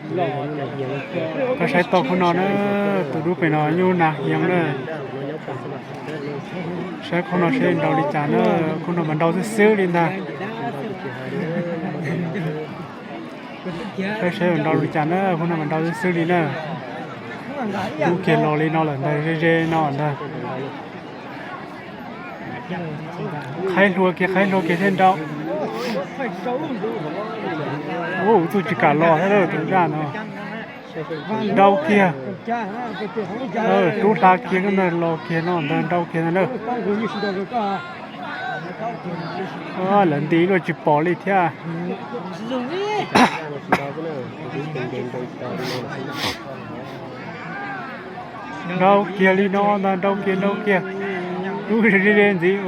Koj saib tau khub no na, tus dub pem no nyuj nas hiav na. Saib khub no seb nrau li cas na, khub no mas nrau xwb xwb li ntag. Saib seb nrau li cas na, khub no mas nrau xwb xwb li na. Dub kiag los li no lawm ntag, ze ze no ntag. Qhaib hlua kiag, qhaib hlua kiag thiaj nrau. Ua txuj tsis kam los thiab tus daj no. Nrau kiag. Rub hla kiag ntag, los kiag no ntag, nrau kiag ntag na. Lawv nti luaj tsis pom li thiab. Nrau kiag li no ntag, nrau kiag, nrau kiag. Rub ze ze ntxiv.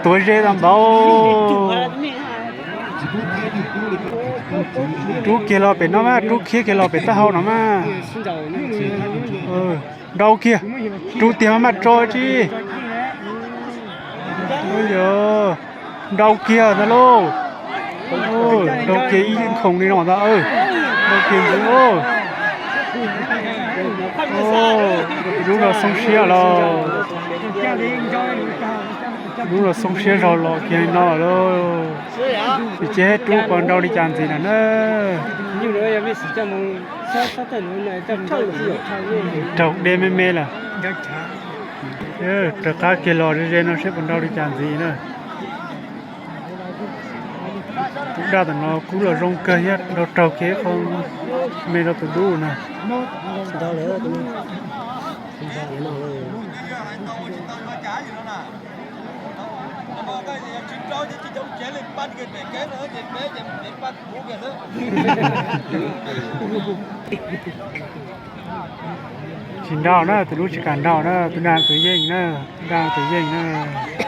Tuav ze tau npaum. Rub kiag los pem no mas, rub kiag kiag los pem taub hau no mas. Nrau kiag, rub tiag mas maj tso tsi. Nrau kiag ntag lauj. Nrau kiag ib khoom li no ntag. Nrau kiag ntxiv. Lub no xoob siab los, lub no xoob siab zog los kiag li no lauj. Tsis ces rub puas nrau li cas ntxiv na na. Raug deb me me lawm. Raws qab kiag los ze ze no seb puas nrau li cas ntxiv na. Tus daj tam no kub los zoo kawg thiab, nrau raug kiag ib qho me rau tus dub na. Tsis nrau na, tus dub tsis kam nrau na, tus daj tus yeej na, tus daj tus yeej na.